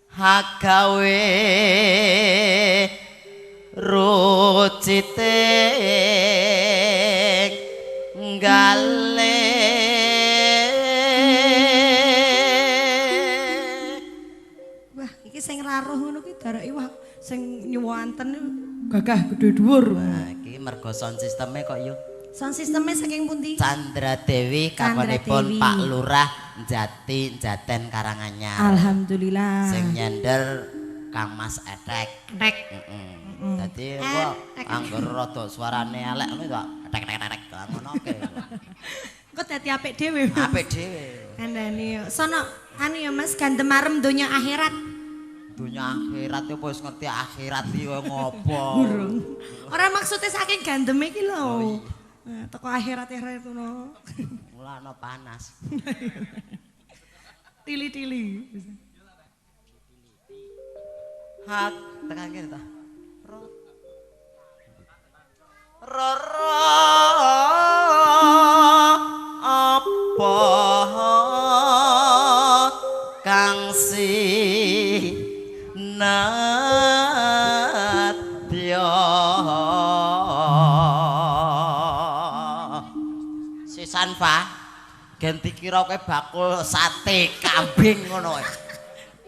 Hagawe rucite gale. Wah, iki sing raruh ngono ki darake wah sing nyuwanten gagah gedhe dhuwur. Wah, iki mergo sound sisteme kok yo. Sound sisteme saking pundi? Chandra Dewi kaponipun Pak Lurah Jati Jaten Karanganyar. Alhamdulillah. Sing nyender Kang Mas Etek. Etek. Heeh. Dadi kok angger rada suarane elek ngono kok tek tek tek ngono oke. Kok dadi apik dhewe. Apik dhewe. Kandhane yo. Sono anu ya Mas gandem marem donya akhirat. Dunya akhirat yo wis ngerti akhirat iki ngopo. Burung. Ora maksude saking gandeme iki lho. Nah, teko akhirat-akhirat ngono. Mulane panas. Tili-tili. Hak tekan kene ta. Roro apa kang si nadya si Sanfa gen dikira kowe bakul sate kambing ngono.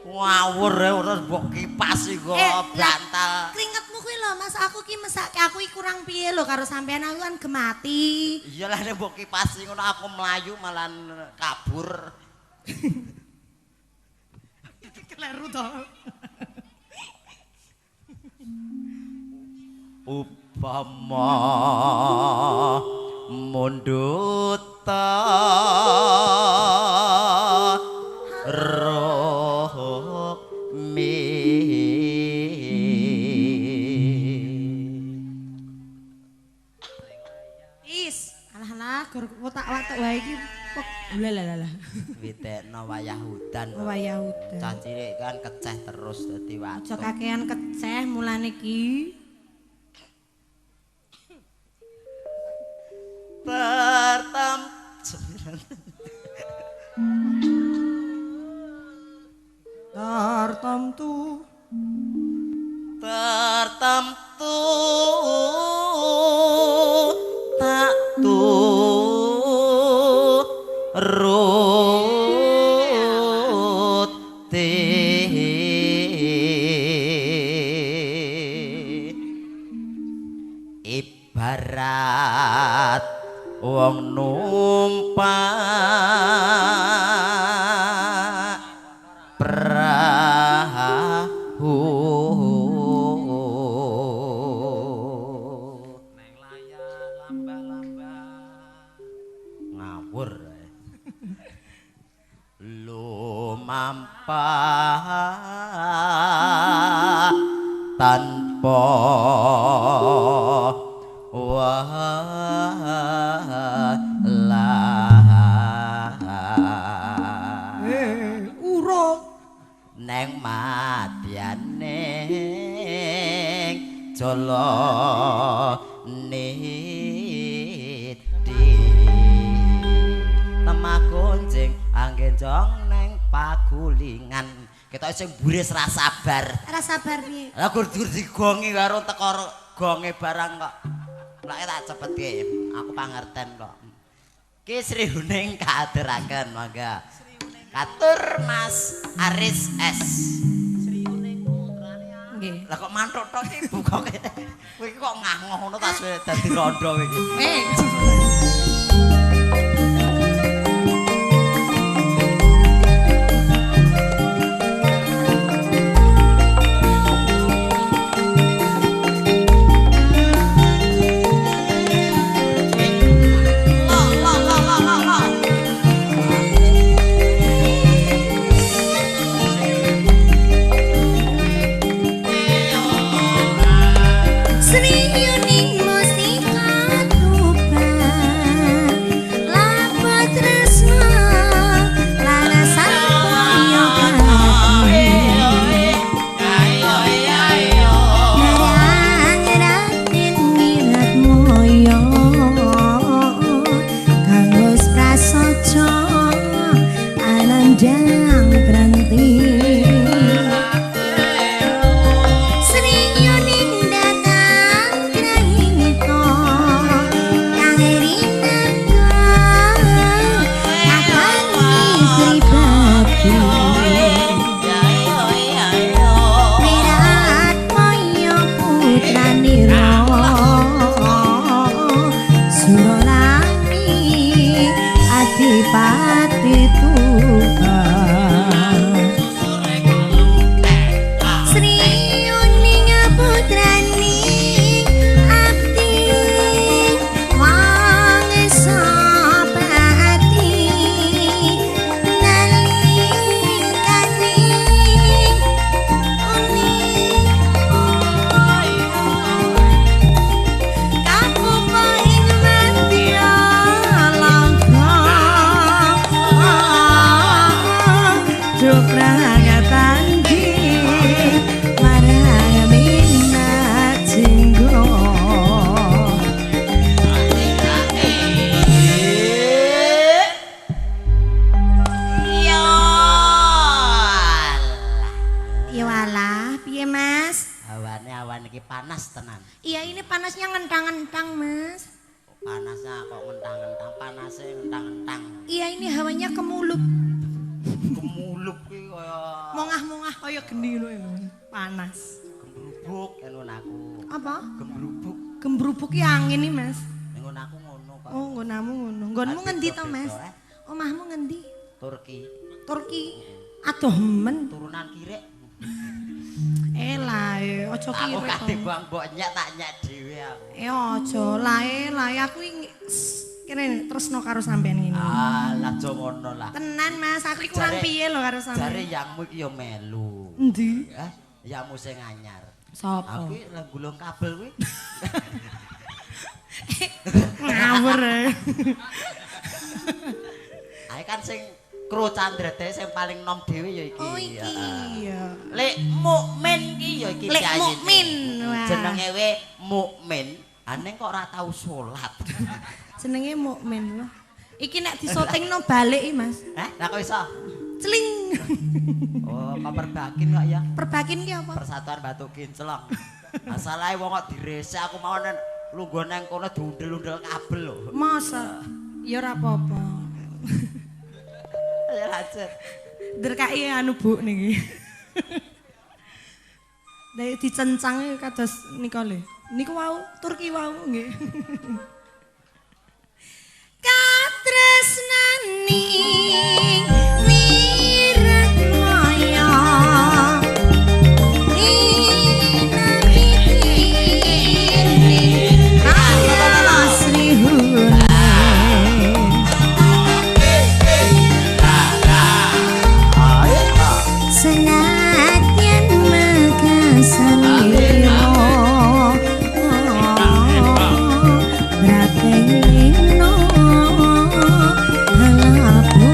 Ngawur e ora mbok kipas iki bantal. Kringetmu kuwi lho Mas, aku ki mesake aku iki kurang piye lho karo sampean, aku kan gemati. Iya lah nek mbok kipas ngono aku mlayu malah kabur. Kleru to. Upama mundhut Is, alah-alah gur wotak-watuk wae iki. Lah. Witekno wayah udan. Wayah udan. Cah cilik kan keceh terus dadi watuk. Aja kakean keceh mulane iki. Tertamtu tertamtu tak turuti ibarat wong numpak prahu neng layar lambah-lambah ngawur lumampah tanpa urung neng madyaning jala niti temah goncing anggenjong neng pagulingan. Ketoke sing mburi ra sabar. Ra sabar piye? Lah gur digongi karo teko gonge barang kok. Lak tak cepetke, aku pangerten kok. Ki Sri Huning kaaturaken mangga. Katur Mas Aris S. Sri Huning putrane. Nggih. Lah kok mantuk tok iki buka kowe iki kok ngangoh ngono ta suwe dadi rondo kowe iki. Sri Yuning mustika Tuban. Ya walah, piye Mas? Hawane awan iki panas tenan. Iya, ini panasnya ngentang-ngentang, Mas. Panasnya kok ngentang-ngentang, panasnya ngentang-ngentang. Iya, ini hawanya kemulup. Kemulup ki kaya mongah-mongah kaya geni ngono ya. Panas. Gembrubuk ngono aku. Apa? Gembrubuk. Gembrubuk ki angin iki, Mas. Ngono aku ngono kok. Oh, nggonamu ngono. Nggonmu ngendi to, Mas? Omahmu ngendi? Turki. Turki. Aduh men. Turunan kirek. Lae, aja kirek. Aku kate buang mbok nyek tak nyek dhewe aku. Aja lae, lae aku kene tresno karo sampean ngene. Alah aja ngono lah. Tenan Mas, aku iki kurang piye lho karo sampean. Jare yangmu iki ya melu. Endi? Yangmu sing anyar. Sapa? Aku iki gulung kabel kuwi. Ngawur. Ae kan sing Kru Candrete sing paling nom dhewe ya iki. Oh iki iya. Lek mukmin ki ya iki Lek mukmin. Jenenge we mukmin, aneh kok ora tau salat. Jenenge mukmin lho. Iki nek disotingno balik iki, Mas. Hah? Lah kok iso? Cling. Oh, kok perbakin kok ya? Perbakin ki apa? Persatuan Batu Kinclong. Masalahe wong kok diresek aku mau nen lungguh nang kono diundel-undel kabel lho. Masa? Ya ora apa-apa. Ya lanjut. Derkai anu Bu niki. Dari dicencang kados nika lho. Niku wau Turki wau nggih. Katresnani wiratmaya Bratenino halabu.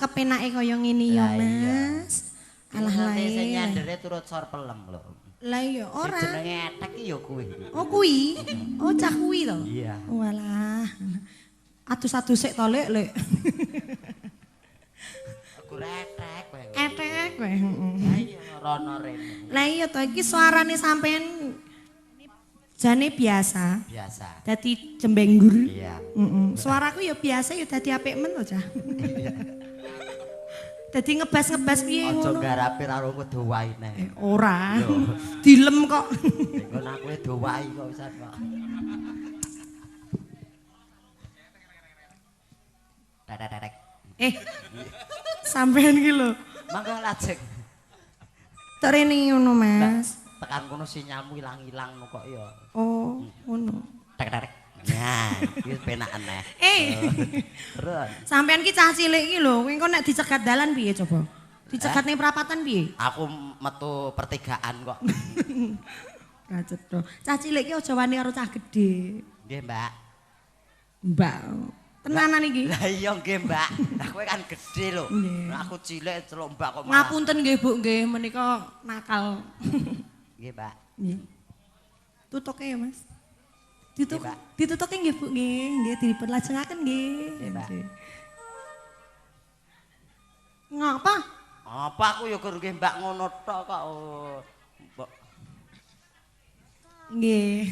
kepenake kaya ngene ya, Mas. Alah lae. Sing nyandere turut sor pelem lho. Lah iya ora. Sing jenenge etek ki ya kuwi. Oh kuwi. Oh cah kuwi to. Iya. Walah. Adus-adus sik to, Lek, Lek. Aku etek kowe. Etek kowe, heeh. Lah iya rono rene. Lah iya to iki suarane sampean jane biasa. Biasa. Dadi jembenggur. Iya. Heeh. Suaraku ya biasa ya dadi apik men to, Cah. Dadi ngebas-ngebas piye Aja ngono. garape ra kudu waine. Ora. Dilem kok. Engko aku dowai kok pisan kok. Tetek. Sampean iki lho. Mangga lajeng. Tok rene ngono, Mas. Tekan kono sinyalmu ilang-ilang kok ya. Oh, ngono. Tek-tek. Nah, iki penak aneh. Terus. Sampean ki cah cilik iki lho, kowe engko nek dicegat dalan piye coba? Dicegat ning perapatan piye? Aku metu pertigaan kok. Ra cetha. Cah cilik ki aja wani karo cah gedhe. Nggih, Mbak. Mbak. Tenanan iki. Lah iya nggih, Mbak. Lah kowe kan gedhe lho. Lah aku cilik celuk Mbak kok malah. Ngapunten nggih, Bu, nggih menika nakal. Nggih, Mbak. Nggih. Tutuke ya, Mas. Ditutuke nggih, Bu, nggih. Nggih diperlajengaken nggih. Nggih, Mbak. Ngapa? Apa aku ya gur nggih Mbak ngono tok kok. Mbok. Nggih.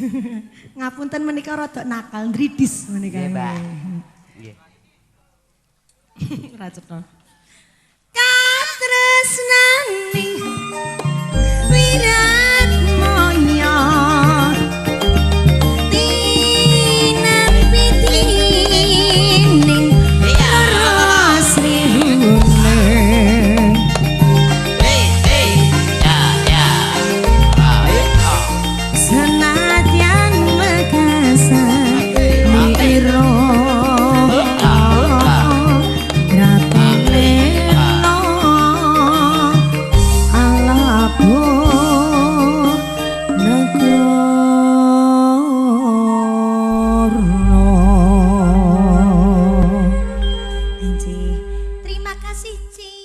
Ngapunten menika rada nakal, ndridis menika. Nggih, Mbak. Nggih. Ra cetha. Katresnaning wirat moyo tinampi tining Sri Huning. Ya ya. Senadyan mekasan ira gratileno alabo negara. Terima kasih, Ci.